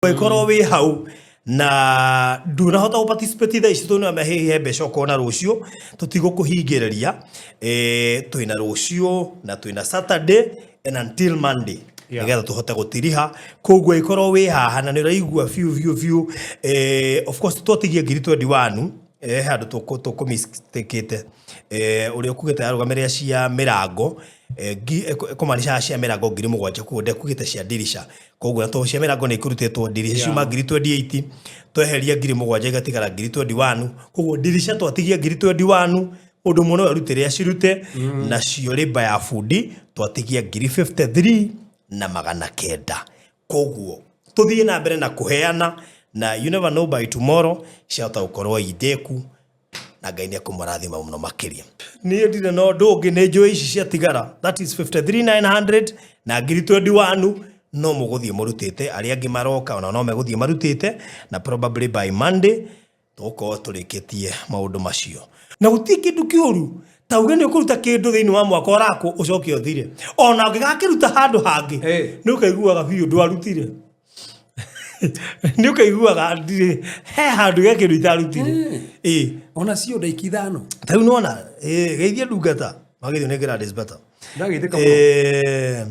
Ũngĩkorwo wĩ hau na ndunahota gũ participate thaa ici tondũ nĩ he mbeca ũkona rũciũ, tũtigũkũhingĩrĩria. Twĩna rũciũ na twĩna Saturday and until Monday nĩgetha tũhote gũtiriha. Koguo ĩkorwo wĩ haha na nĩ ũraigua biũ biũ biũ, of course twatigia ngiri 21, he handũ tũkũmistakĩte. Ũrĩa ũkugĩte arũgamĩrĩra cia mĩrango, kũmaanisha cia mĩrango 7,000, koguo ndekugĩte cia ndirica. Koguo na tondũ cia mĩrango nĩ ikũrutĩtwo, ndirica ciuma 28,000, tweheria 7,000 igatigara 21,000. Koguo ndirica twatigia 21,000, mũndũ ũmwe no erutĩre acirute. Nacio rĩmba ya bundi twatigia 53,900. Koguo tũthiĩ na mbere na kũheana, na you never know, by tomorrow ciahota gũkorwo indĩku na Ngai nĩ ekũmũrathima mũno makĩria. Niĩ ndirĩ na ũndũ ũngĩ, nĩ njũĩ ici ciatigara, that is 53,900 na 21,000, no mũgũthiĩ mũrutĩte. Arĩa angĩ maroka ona no megũthiĩ marutĩte, na probably by Monday tũgũkorwo tũrĩkĩtie maũndũ macio. Na gũtirĩ kĩndũ kĩũru ta uge nĩ ũkũruta kĩndũ thĩinĩ wa mwaka ũrakwo ũcoke ũthire. Ona ũngĩgakĩruta handũ hangĩ, nĩ ũkaiguaga biũ ndwarutire, nĩ ũkaiguaga ndirĩ he handũ ge kĩndũ itarutire. Ĩ. Ona cio ndaiki 5. Ta rĩu nĩwona, geithia ndungata magĩthio nĩ Gladys Bata. Ndageithĩka mũno.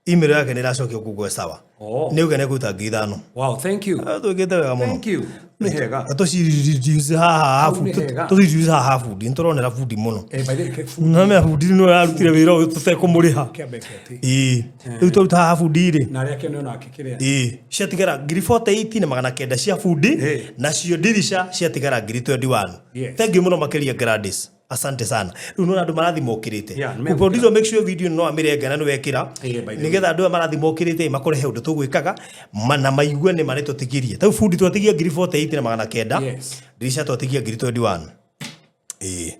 Email yake nĩ ĩracokio kugwe sawa. Nĩ uge nĩ kũruta 5,000. Wow, thank you. Twĩkĩte wega mũno. Thank you, nĩ hega. Tũcireduce haha. Hau nĩ hega. Tũcireduce haha bundi, nĩ tũronera bundi mũno. By the way, bundi. Namenya bundi nĩ ararutire wĩra ũyũ tũtekũmũrĩha. Kĩambe kĩati. Ĩĩ, rĩu twaruta haha bundi rĩ, Na arĩa kene onake kĩrĩa. Ĩĩ, ciatigara 48,900 cia bundi. Nacio ndirica ciatigara 21,000. Thank you mũno makĩria, Gladys, asante sana. Rĩu nĩwona andũ marathiĩ mokĩrĩte. Yeah, nĩ Producer, make sure video no amĩrenga na nĩwekĩra Eh, by the way. nĩgetha andũ aya marathiĩ mokĩrĩte makore he ũndũ tũgwĩkaga na maigue nĩ marĩ tũtigirie. Ta rĩu bundi twatigia 48,900. Ndirica twatigia 21,000. Ĩĩ,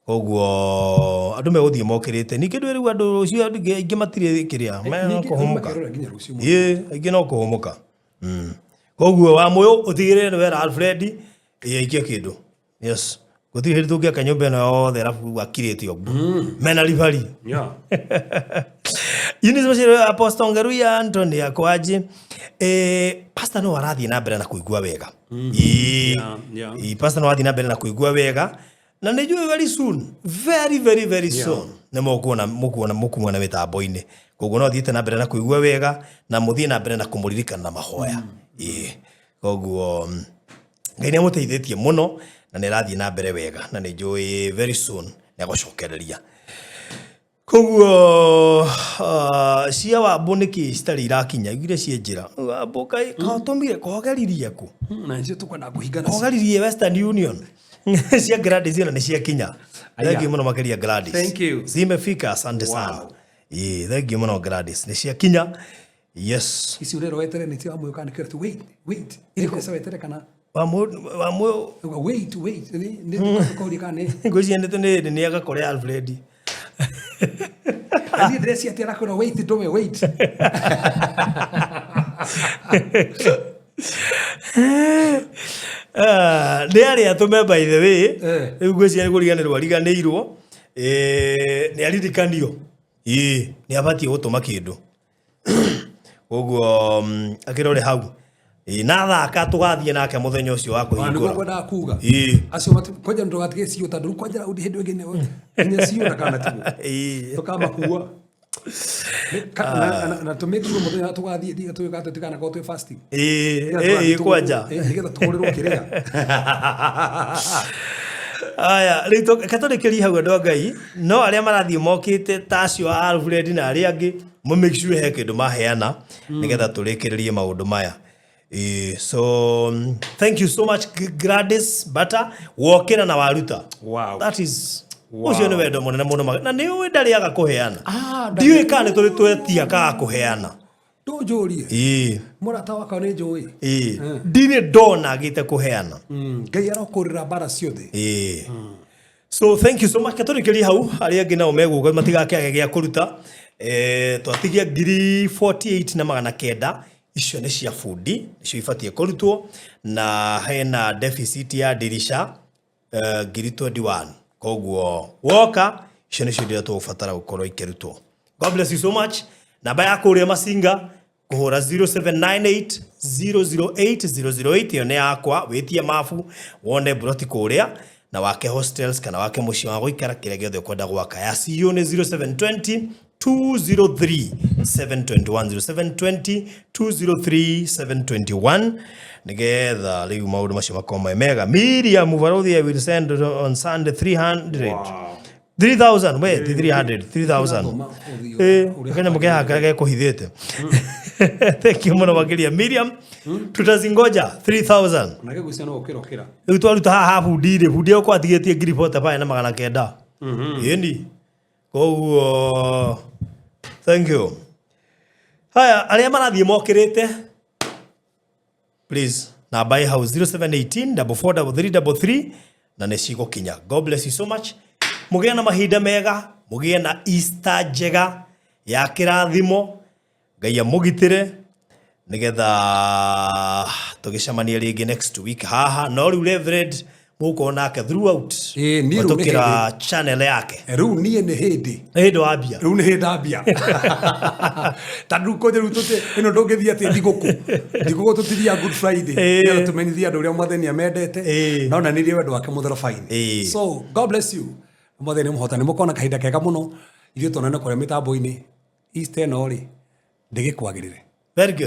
koguo andũ megũthiĩ mokĩrĩte. Ningĩ ndũĩ rĩu andũ rũciũ, andũ aingĩ matirĩ kĩrĩa Ningĩ andũ kũhũmũka. makerora nginya rũciũ mũno. Ĩĩ, aingĩ no kũhũmũka. Koguo wa mũyũ ũtigĩrĩre nĩ wera Alfred ĩĩ aikie kĩndũ. Yes, gũtirĩ hĩndĩ tũngĩaka nyũmba ĩno yothe arabu akirĩte ũguo mena ribari. Eunice Machiro, Apostle Ngeruya Anthony akwaje? Pastor no arathiĩ na mbere na kũigua wega. Ĩĩ. Ĩĩ, pastor no arathiĩ na mbere na kũigua wega na nĩ njũĩ very soon, very very very soon nĩ mũkuona mũkuona mũkuona mĩtambo-inĩ. Koguo no athiĩte na mbere na kũigua wega na mũthiĩ na mbere na kũmũririkana na mahoya. Ĩĩ, koguo Ngai nĩ amũteithĩtie mũno na nĩ arathiĩ na mbere wega na nĩ njũĩ very soon nĩ agũcokereria. Koguo cia Wambũ nĩkĩ citarĩ irakinya? Iguire ciĩ njĩra. Wambũ kaĩ kotũmire kogeririe kũ? Na nĩcio tũkwenda kũhinga nacio. Kogeririe Western Union. Cia Gladys ĩno nĩ ciakinya. Aya. Thank you mũno makĩria, Gladys. Thank you. Zimefika, asante sana. Ĩĩ, thank you mũno Gladys, nĩ ciakinya, yes. Ici ũrera wetere nĩ cia Wamũyũ kana nĩ kĩrĩa tu wait wait irĩkũ mbeca wetere kana Wamũ. Uga wait wait, nĩ tũkauria kana nĩ Ngwĩciria nĩ nĩ agakore Alfred. Na niĩ ndĩrecia atĩ arakwĩra wait, ndũme wait. Ah, nĩ arĩa atũme, by the way. Rĩu ngwĩciria nĩ kũriganĩrwo ariganĩirwo. Nĩ aririkanio, ĩĩ, nĩ abatiĩ gũtũma kĩndũ. Koguo akĩrore hau. Ĩĩ, na thaka tũgathiĩ nake mũthenya ũcio wa Nĩguo kũhingũra. Ngwendaga kuga acio kwanja ndũgatige cio tondũ rĩu kwanja raundi hĩndĩ ĩngĩ nginya cio na kana tiguo tũkamakua. Na tũmĩkire mũthenya tũgathiĩ thiĩ tũgĩka tũtikanakorwo twĩ fasting. Ĩĩ. Nĩgetha tũgathiĩ Ĩĩ, kwanja. Nĩgetha tũgũrĩrwo kĩrĩa. Aya, rĩu reke tũrĩkĩrie hau, andũ a Ngai. No arĩa marathiĩ mokĩte ta acio a Alfred na arĩa angĩ, mũ make sure he kĩndũ maheana nĩgetha tũrĩkĩrĩrie maũndũ maya. Ĩĩ, so thank you so much, Gladys Bata, wokĩra na waruta. That is ũcio nĩ wendo mũnene mũno na nĩ ũĩ ndarĩaga kũheana. Ah, Ndiũĩ kana nĩ tũrĩ twetia kaga kũheana. Ndũnjũrie. Mũrata wakwa nĩ njũĩ. Ĩĩ, ndirĩ ndona agĩte kũheana. Ngai arokũrĩra mbara ciothe. Ĩĩ. So thank you so much. Katũrĩkĩrie hau, arĩa angĩ nao megũka matigakĩage gĩa kũruta. Twatigia 48,900, icio nĩ cia bundi, nĩcio ibatiĩ kũrutwo, na hena deficit ya ndirica 21,000. Koguo woka icio nĩcio indo iria tũgũbatara gũkorwo ikĩrutwo. God bless you so much. Namba ya kũrĩa Macinga kũhũra 0798 008 008. Ĩyo nĩ yakwa. Wĩtie mabu wone mburoti kũrĩa na wake hostels kana wake mũciĩ wa gũikara, kĩrĩa gĩothe ũkwenda gwaka. Ya CEO nĩ 0720 203 721, 0720 203 721, nigetha rĩu maũndũ macio makorwo me mega. Miriam Barothi, I will send on Sunday 300. Wow. 3000, we ti 300, 3000. Thoma ũthiĩ ũrĩa. Kanyamũ ke haha karĩa gekũhithĩte. Thank you mũno makĩria, Miriam. Tutazingoja 3000. Onake gwĩcia no ũkĩra ũkĩra. Rĩu twaruta haha bundi rĩ, bundi ĩyo kwatigĩtie 45,000 ĩni. Koguo thank you. Haya, arĩa marathiĩ mokĩrĩte, please, namba ĩ hau, 0718 443333, na nĩ cigũkinya. God bless you so much. Mũgĩe na mahinda mega, mũgĩe na Easter njega ya kĩrathimo. Ngai amũgitĩre nigetha tũgĩcemanie rĩngĩ next week haha. No rĩu Reverend mũgũkorwo nake throughout Ĩĩ, niĩ rĩu nĩ kũhetũkĩra channel yake. Rĩu niĩ nĩ hĩndĩ. Nĩ hĩndĩ wambia. Rĩu nĩ hĩndĩ ambia, tondũ rĩu kũnjĩ rĩu tũtĩ ĩno ndũngĩthiĩ atĩ thigũkũ tũtithiaga Good Friday, nĩgetha tũmenyithie andũ ũrĩa Mwathani amendete na onanirie wendo wake mũtharaba-inĩ. So God bless you. Mwathani mũhotani, mũkona kahinda kega mũno. Ithuĩ tuonane kũrĩa mĩtambo-inĩ. Easter ĩno rĩ, ndĩgĩkwagĩrĩre. Very good.